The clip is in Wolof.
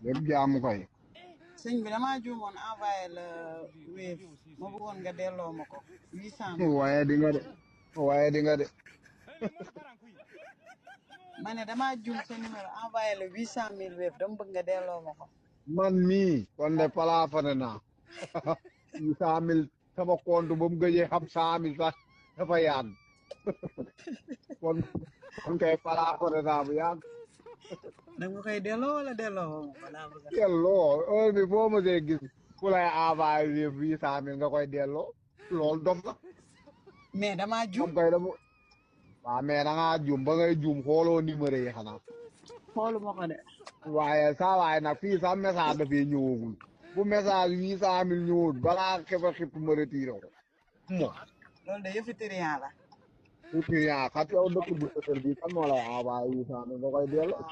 lépp jaamu koy sëñ bi damaa juumoon envoyé la Wave ma bëggoon nga delloo ma ko 800 waaye di nga de waaye di nga de ma ne damaa juum sa numéro envoyé la 800 000 Wave dama bëgg nga delloo ma ko. man mii kon de palaafane naa 100 000 sama compte ba mu gëjee xam 100 000 sax dafa yàgg kon kon kay palaafane naa bu yàgg da nga koy delloo wala delloo ma ko laa bëgg a xam. delloo heure bi foo ma see gis ku lay envoyé 800 000 nga koy delloo loolu dof la mais damaa juum moom kay dama waaw mais da ngaa juum ba ngay juum xooloo numéro yi xanaa xooluma ko de. waaye saa waaye nag fii sax message dafay ñëwagul bu message 800 000 ñëwul balaa xefa xipp ma retiré ko moom loolu de yëfi trian la. surtout yaa xam yow dëkk bu tëtër bi kan moo lay envoyé 800 000 nga koy delloo